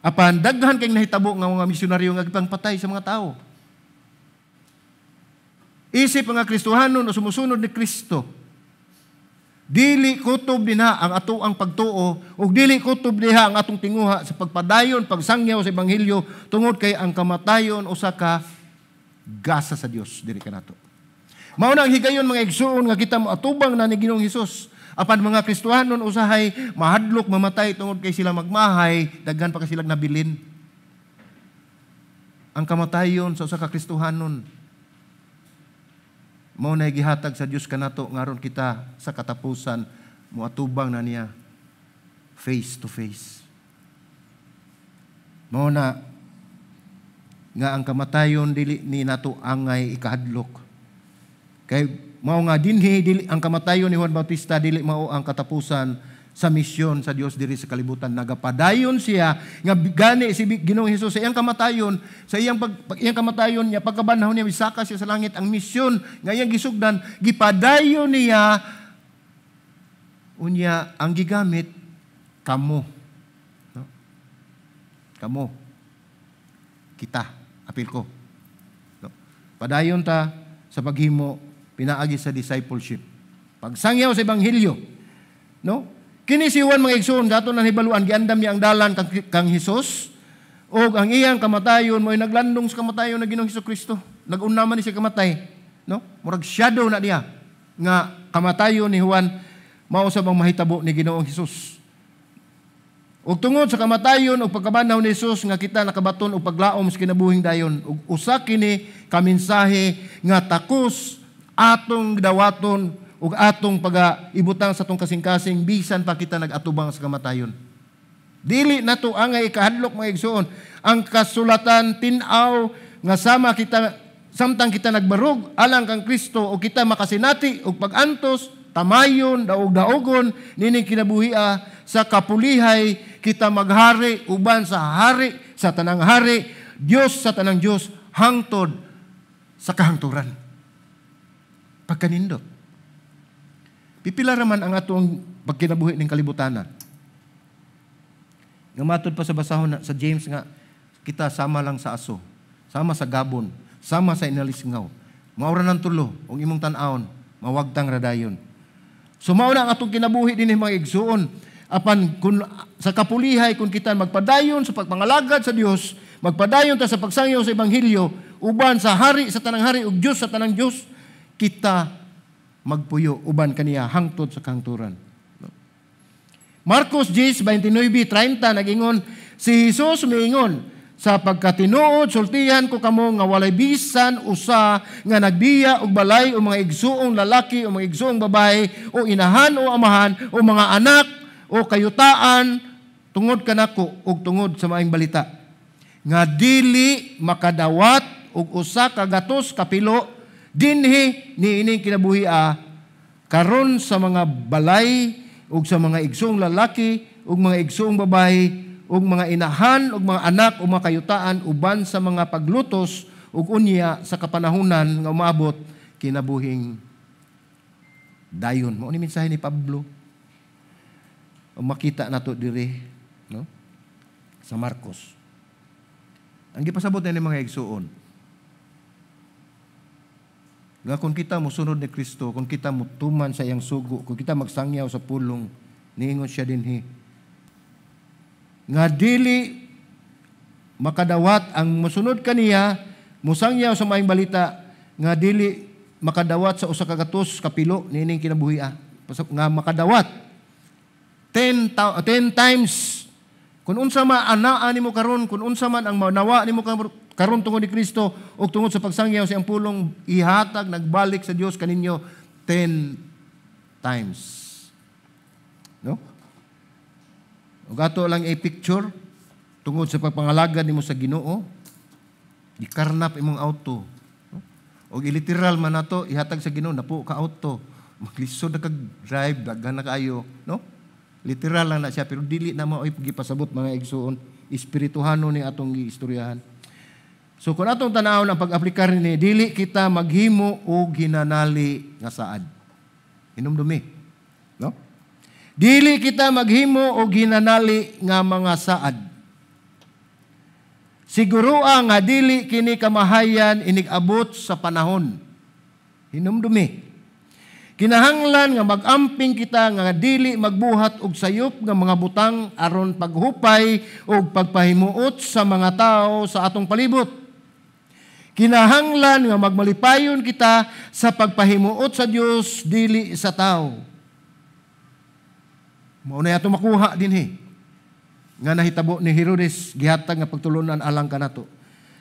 [SPEAKER 1] apan daghan kay nahitabo nga mga misyonaryo nga gipangpatay sa mga tao. Isip nga Kristohanon o sumusunod ni Kristo, dili kutob dinha ang ato ang pagtuo ug dili kutob diha ang atong tinguha sa pagpadayon, pagsangyaw sa ebanghelyo, tungod kay ang kamatayon usa ka gasa sa Dios diri kanato. Mao na ang higayon, mga igsuon, nga kita moatubang na ni Ginoong Hesus. Apan mga Kristohanon usahay mahadlok mamatay tungod kay sila magmahay, daghan pa ka silang nabilin. Ang kamatayon sa usa ka Kristohanon mao na gihatag sa Dios kanato ngaron kita sa katapusan moatubang na niya face to face. Mao na nga ang kamatayon dili ni nato angay ikahadlok. Kay mao nga dinhi dili ang kamatayon ni Juan Bautista dili mao ang katapusan sa misyon sa Dios diri sa kalibutan. Nagapadayon siya nga gani si Ginoong Hesus sa iyang kamatayon, sa iyang pag iyang kamatayon niya, pagkabanhaw niya, misaka siya sa langit, ang misyon nga iyang gisugdan gipadayon niya. Unya ang gigamit kamo, no? Kamo, kita, apil ko, no? Padayon ta sa paghimo pinaagi sa discipleship, pagsangyaw sa ebanghelyo, no? Kini si Juan, mga igsoon, dato nang hibaluan, giandam niya ang dalan kang Hesus. Og ang iyang kamatayon mo'y naglandong sa kamatayon na Ginoong Kristo. Nag-una man ni siya kamatay, no? Murag shadow na niya nga kamatayon ni Juan mao sa bang mahitabo ni Ginoong Hesus. Ug tungod sa kamatayon ug pagkabanhaw ni Hesus nga kita nakabaton og paglaom sa kinabuhing dayon, ug usa kini ka mensahe nga takos atong dawaton ug atong pagaibutang sa atong kasing-kasing bisan pa kita nag-atubang sa kamatayon. Dili nato angay ikahadlok, mga igsoon. Ang kasulatan tin-aw nga sama kita samtang kita nagbarog alang kang Kristo o kita makasinati og pag-antos, tamayon, daog-daogon nining kinabuhia, sa kapulihay kita maghari uban sa hari sa tanang hari, Dios sa tanang Dios, hangtod sa kahangturan. Pagkanindot. Pipila raman ang atong pagkinabuhi ning kalibutana. Nga matod pa sa basahon na, sa James, nga kita sama lang sa aso, sama sa gabon, sama sa inalisngaw. Maura ng tulo, ug imong tan-awon, mawagtang radayon. So mao na ang atong kinabuhi dinhi, mga igsuon. Apan kun sa kapulihay, kung kita magpadayon sa pagpangalagad sa Dios, magpadayon ta sa pagsangyaw sa ebanghelyo uban sa hari sa tanang hari ug Dios sa tanang Dios, kita magpuyo uban kaniya hangtod sa kahangturan. Marcos 10:29-30, nagingon si Jesus, miingon, "Sa pagkatinuod sultihan ko kamo nga walay bisan usa nga nagbiya og balay o mga igsuong lalaki o mga igsuong babae o inahan o amahan o mga anak o kayutaan tungod kanako ug tungod sa maayong balita nga dili makadawat og 100 kapilo dinhi niining kinabuhi karon sa mga balay ug sa mga igsoong lalaki ug mga igsoong babae ug mga inahan ug mga anak ug mga kayutaan uban sa mga paglutos, ug unya sa kapanahunan nga umaabot, kinabuhing dayon." Mao ni mensahe ni Pablo. O makita nato diri, no? Sa Marcos. Ang gipasabot ni mga igsuon, nga kung kita mosunod ni Kristo, kung kita mutuman sa iyang sugo, kung kita magsangyaw sa pulong, niingon siya dinhi nga dili makadawat ang mosunod kaniya, mosangyaw sa maayong balita, nga dili makadawat sa 100 kapilo niining kinabuhi nga makadawat 10 times. Kung unsa man anaa nimo karon, kung unsa man ang manawa nimo karon tungod ni Kristo ug tungod sa pagsangyaw sa iyang pulong, ihatag nagbalik sa Dios kaninyo 10 times. No? Ug ato lang i-picture, tungod sa pagpangalagad nimo sa Ginoo, gikarnap imong auto. No? Og iliteral man nato, ihatag sa Ginoo napo ka auto. Maglisod na kag drive, daghan na kaayo, no? Literal lang na siya, pero dili na mao'y gipasabot, mga igsuon. Espirituhano ni atong giistoryahan. So kung atong tanawon ang pag-aplikar ni, dili kita maghimo og hinanali nga saad. Hinumdumi. No? Dili kita maghimo og hinanali nga mga saad. Siguro nga dili kini kamahayan inig-abot sa panahon. Hinumdumi. Kinahanglan nga mag-amping kita nga dili magbuhat og sayop nga mga butang aron paghupay og pagpahimuot sa mga tao sa atong palibot. Kinahanglan nga magmalipayon kita sa pagpahimuot sa Dios, dili sa tao. Mao na ato makuha dinhi nga nahitabo ni Herodes, gihatag nga pagtulunan alang kanato.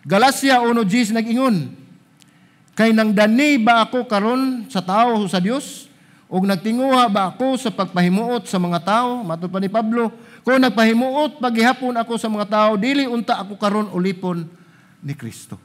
[SPEAKER 1] Galacia 1:10, nag-ingon, "Kay nang dani ba ako karon sa tao o sa Dios? Og nagtinguha ba ako sa pagpahimuot sa mga tao?" Matod pa ni Pablo, "Kung nagpahimuot paghihapon ako sa mga tao, dili unta ako karon ulipon ni Kristo."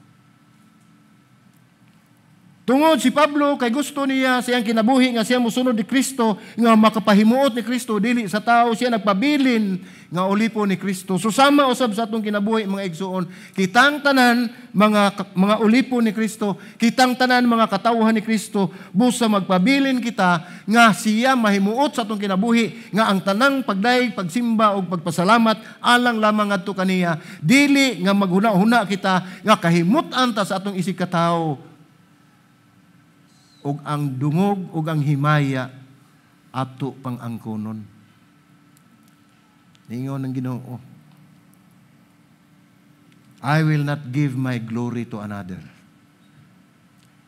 [SPEAKER 1] Tungod si Pablo kay gusto niya siyang kinabuhi nga siya mosunod ni Kristo, nga makapahimuot ni Kristo, dili sa tao, siya nagpabilin nga ulipon ni Kristo. So sama usab sa atong kinabuhi, mga igsuon, kitang tanan mga ulipon ni Kristo, kitang tanan mga katawhan ni Kristo, busa magpabilin kita nga siya mahimuot sa atong kinabuhi, nga ang tanang pagdayeg, pagsimba ug pagpasalamat alang lamang ngadto kaniya, dili nga maghuna-huna kita nga kahimut-an ta sa atong isig katawo ug ang dungog ug ang himaya ato pang angkonon. Ningon ng Ginoo. "I will not give my glory to another."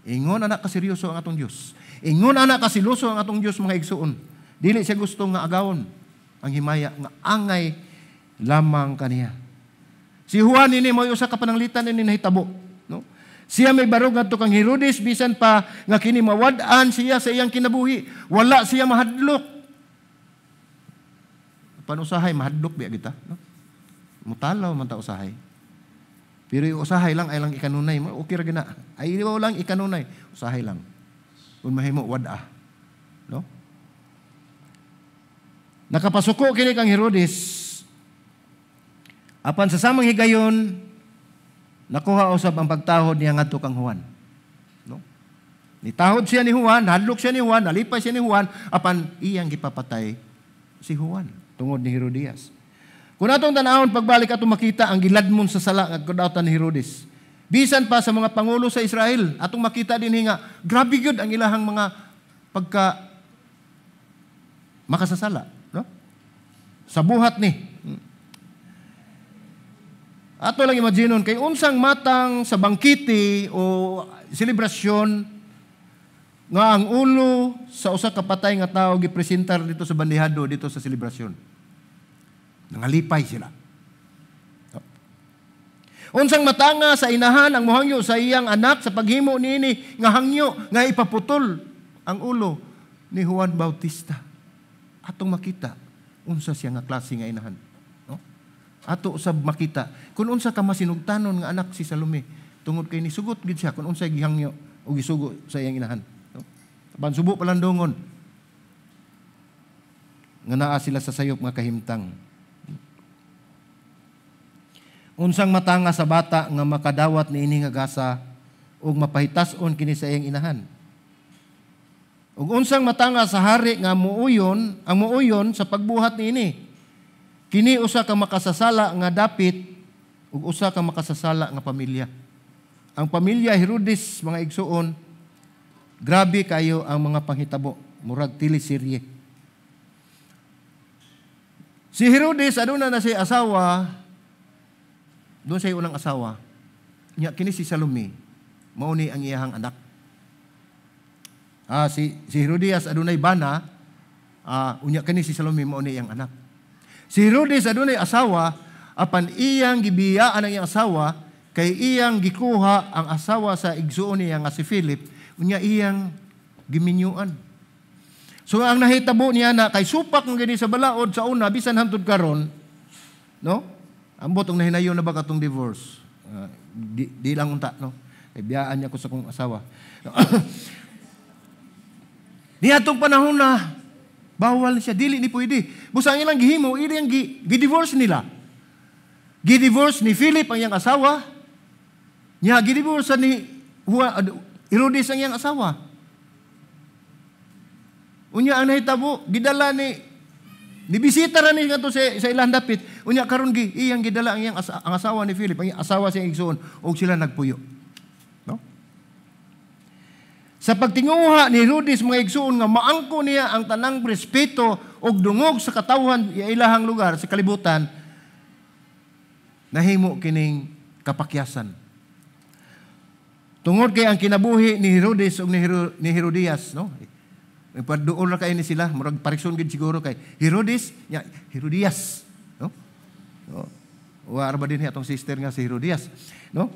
[SPEAKER 1] Ingon ana kaseryoso ang atong Dios. Ingon ana kaseloso ang atong Dios, mga igsuon. Dili siya gusto nga agawon ang himaya nga angay lamang kaniya. Si Juan ini mo usa ka pananglitan ini nahitabo, no? Siya may barog ngadto kang Herodes bisan pa nga kini mawad-an siya sa iyang kinabuhi. Wala siya mahadlok. Panusahay mahadlok biya kita, no? Mutalaw man ta usahay. Pero yung usahay lang ay lang ikanunay, okay ra gina. Ay lang ikanunay, usahay lang. Kung mahimo wad-a. No? Nakapasuko kini kang Herodes. Apan sa samang higayon, nakuha usab ang pagtahod niya ngadto kang Juan. No? Nitahod siya ni Juan, hadlok siya ni Juan, nalipay siya ni Juan, apan iyang gipapatay si Juan tungod ni Herodias. Kung atong tanawon pagbalik, atong makita ang giladmon sa sala nga kadautan ni Herodes. Bisan pa sa mga pangulo sa Israel, atong makita din nga grabe gyud ang ilahang mga pagka makasasala, no? Sa buhat ni. Ato lang imaginon kay unsang matang sa bangkete o selebrasyon nga ang ulo sa usa ka patay nga tawo gipresentar dito sa bandehado dito sa selebrasyon. Nangalipay sila. Unsang matanga sa inahan ang mohangyo sa iyang anak sa paghimo niini nga hangyo nga ipaputol ang ulo ni Juan Bautista? Atong makita unsa siya nga klase nga inahan. No? Ato usab makita kung unsa ka masinugtanon nga anak si Salome tungod kay nisugot gid siya kung unsay gihangyo o gisugo sa iyang inahan. No? Apan subo palandongon nga naa sila sa sayop nga kahimtang. Unsang matanga sa bata nga makadawat niini nga gasa ug mapahitas-on kini sa iyang inahan? Ug unsang matanga sa hari nga muuyon, ang muuyon sa pagbuhat niini? Kini usa ka makasasala nga dapit ug usa ka makasasala nga pamilya. Ang pamilya Herodes, mga igsuon, grabe kayo ang mga panghitabo, murag teleserye. Si Herodes aduna na siya asawa, doon sa unang asawa. Nya kini si Salome, mao ni ang iyahang anak. Si Herodias adunay bana, unya kini si Salome mao ni iyang anak. Si Herodes adunay asawa, apan iyang gibiyaan ang iyang asawa kay iyang gikuha ang asawa sa igsuon niya nga si Philip, unya iyang giminyuan. So ang nahitabo niya na kay supak ng gini sa balaod sa una bisan hangtod karon, no? Ambot ang nahinayon na ba katong divorce? Di lang unta, no? Kay biyaan niya ko sa kong asawa. Niadtong panahon na bawal siya, dili ni pwede. Busa ang ilang gihimo, iyang gi-divorce nila. Gi-divorce ni Philip ang iyang asawa. Nya gi-divorce ni Herodes ang iyang asawa. Unya ang nahitabo, gidala ni nibisita ra ni ngadto sa ilang dapit. Unya karon gi iyang gidala ang iyang ang asawa ni Philip, ang iyang asawa sa iyang igsuon, ug sila nagpuyo. No? Sa pagtinguha ni Herodes, mga igsuon, nga maangko niya ang tanang respeto ug dungog sa katawhan sa ilahang lugar sa kalibutan, nahimo kining kapakyasan. Tungod kay ang kinabuhi ni Herodes ug ni Herodias, no? Nagpaduol ra kay ni sila, murag parikson gid siguro kay Herodes, nya Herodias, no? No. Wa ra ba dinhi atong sister nga si Herodias, no?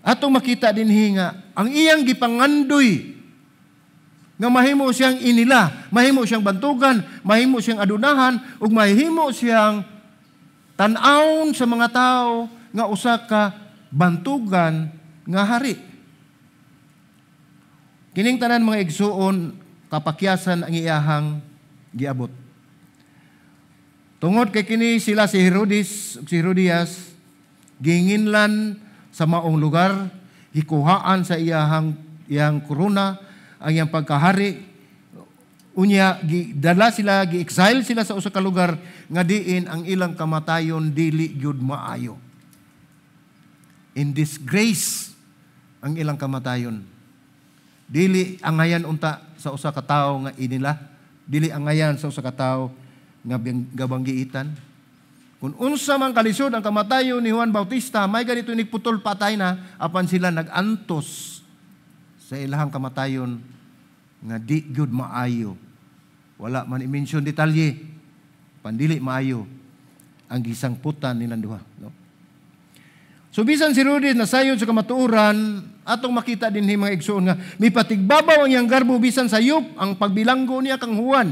[SPEAKER 1] Atong makita dinhi nga ang iyang gipangandoy nga mahimo siyang inila, mahimo siyang bantugan, mahimo siyang adunahan ug mahimo siyang tan-awon sa mga tao nga usa ka bantugan nga hari. Kining tanan, mga igsuon, kapakyasan ang iyahang giabot. Tungod kay kini sila si Herodes ug si Herodias ginginlan sa maong lugar, gikuhaan sa iyang korona, ang iyang pagkahari. Unya gidala sila, gi-exile sila sa usa ka lugar nga diin ang ilang kamatayon dili gyud maayo. In disgrace ang ilang kamatayon. Dili angayan unta sa usa ka tawo nga inila, dili angayan sa usa ka tawo nga gabanggiitan, kundi Kung unsa man kalisod ang kamatayon ni Juan Bautista, may ganito nigputol patay na, apan sila nagantos sa ilahang kamatayon nga di gyud maayo. Wala man i-mention detalye, pandili maayo ang gisangputan nilang duha, no? So bisan si Herodes nasayod sa kamatuoran, atong makita dinhi mga igsoon nga mipatigbabaw ang iyang garbo bisan sayop ang pagbilanggo niya kang Juan.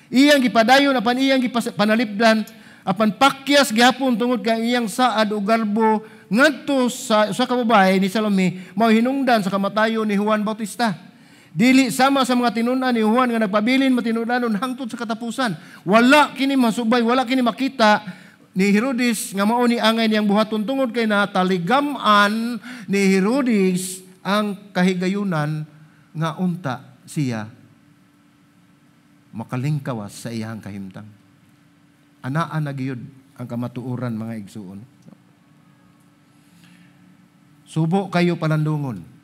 [SPEAKER 1] Iyang gipadayon apan iyang gipanalipdan apan pakyas gihapon tungod kay iyang saad o garbo ngadto sa usa ka babae ni Salome mao hinungdan sa kamatayon ni Juan Bautista. Dili sama sa mga tinun-an ni Juan nga nagpabilin matinud-anon hangtod sa katapusan. Wala kini masubay, wala kini makita ni Herodes nga mao ni angay niyang buhaton tungod kay nataligam-an ni Herodes ang kahigayunan nga unta siya makalingkawas sa iyang kahimtang. Anaa na gayud ang kamatuoran mga igsuon. Subo kayo palandungon.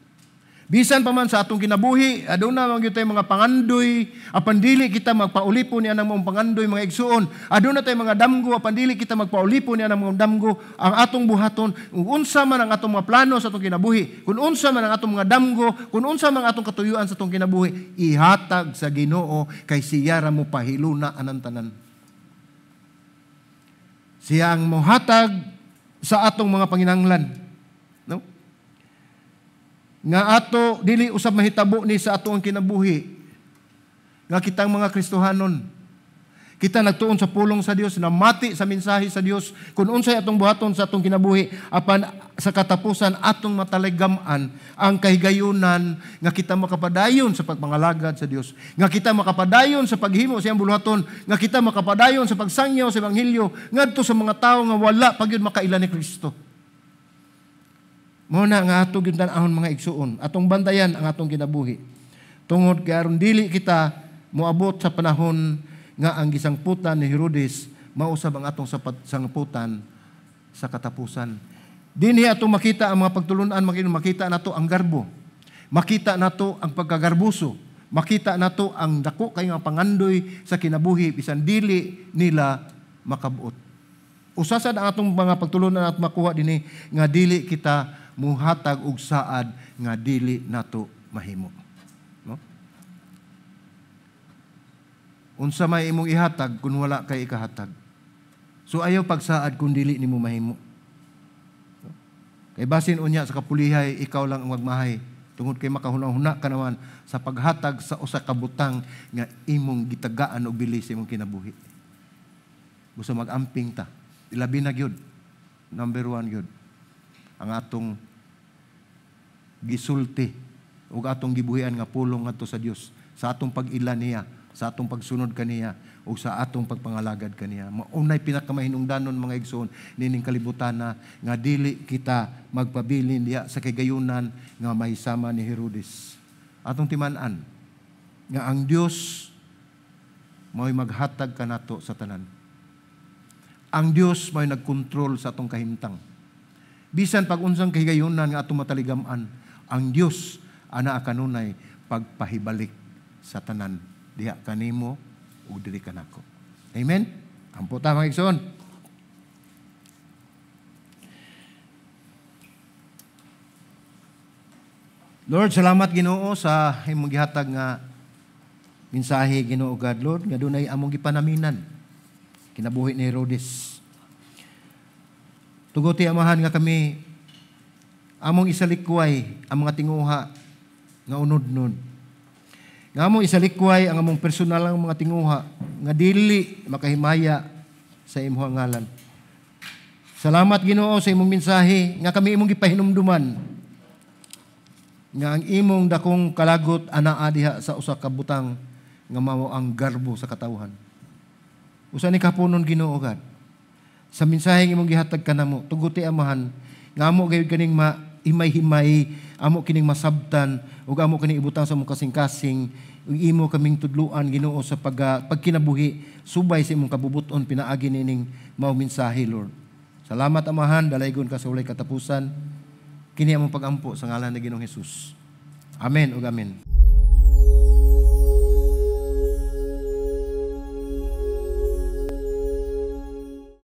[SPEAKER 1] Bisan pa man sa atong kinabuhi, aduna man gyud tay mga pangandoy, apan dili kita magpaulipon ni anang maong pangandoy mga igsuon. Aduna tay mga damgo, apan dili kita magpaulipon ni anang maong damgo. Ang atong buhaton, kung unsa man ang atong mga plano sa atong kinabuhi, kung unsa man ang atong mga damgo, kung unsa man ang atong katuyuan sa atong kinabuhi, ihatag sa Ginoo kay siya ra mo pahiluna anang tanan. Siya ang mohatag sa atong mga panginahanglan. No? Nga ato dili usab mahitabo ni sa ato ang kinabuhi nga kitang mga Kristohanon, kita nagtuon sa pulong sa Dios, namati sa mensahe sa Dios kung unsay atong buhaton sa atong kinabuhi, apan sa katapusan atong mataligam-an ang kahigayunan nga kita makapadayon sa pagpangalagad sa Dios, nga kita makapadayon sa paghimo sa iyang buluhaton, nga kita makapadayon sa pagsangyaw sa ebanghelyo ngadto sa mga tawo nga wala pa gyud makaila ni Kristo. Mao na nga ato gyud tan-ahon mga igsuon, atong bantayan ang atong kinabuhi. Tungod kay aron dili kita moabot sa panahon nga ang gisangputan ni Herodes mausab ang atong sangputan sa katapusan. Dinhi atong makita ang mga pagtulunan, makita nato ang garbo, makita nato ang pagkagarbuso, makita nato ang dako kay nga pangandoy sa kinabuhi bisan dili nila makabuot. Usa sad ang atong mga pagtulunan at makuha dinhi nga dili kita muhatag og saad nga dili nato mahimo. No? Unsa may imong ihatag kung wala kay ikahatag. So ayaw pagsaad kung dili nimo mahimo. No? Kay basin unya sa kapulihay ikaw lang ang magmahay tungod kay makahuna-huna ka naman sa paghatag sa usa ka butang nga imong gitagaan og bili sa imong kinabuhi. Gusto mag-amping ta. Ilabi na gyud. Number 1 gyud ang atong gisulti ug atong gibuhian nga pulong ngadto sa Dios sa atong pag-ila niya, sa atong pagsunod kaniya ug sa atong pagpangalagad kaniya. Maunay pinakamahinungdanon mga igsoon nining kalibutan na nga dili kita magpabilin diha sa kagayunan nga mahisama ni Herodes. Atong timan-an nga ang Dios mao'y maghatag kanato sa tanan. Ang Dios mao'y nagkontrol sa atong kahimtang. Bisan pag unsang kahigayunan nga atong mataligam-an, ang Dios ana kanunay pagpahibalik sa tanan diha kanimo ug diri kanako. Amen. Ampo ta mga igsoon. Lord, salamat Ginoo sa imong gihatag nga mensahe Ginoo God Lord nga dunay among gipanaminan kinabuhi ni Herodes. Tuguti Amahan nga kami among isalikway ang mga tinguha nga unod-nod. Nga among isalikway ang among personal ang mga tinguha nga dili makahimaya sa imong ngalan. Salamat Ginoo sa imong mensahe nga kami imong gipahinumduman nga ang imong dakong kalagot anaa diha sa usa ka butang nga mao ang garbo sa katawhan. Usa ni kapunon Ginoo God. Sa mensaheng imong gihatag kanamo, tuguti Amahan nga amo gayud kaning mahimay-himay, amo kining masabtan ug amo kining ibutang sa among kasing-kasing, ug imo kaming tudluan Ginoo sa pagkinabuhi subay sa imong kabubuton pinaagi nining mao mensahe Lord. Salamat Amahan, dalaygon ka sa walay katapusan. Kini among pagampo sa ngalan ni Ginoong Hesus. Amen ug amen.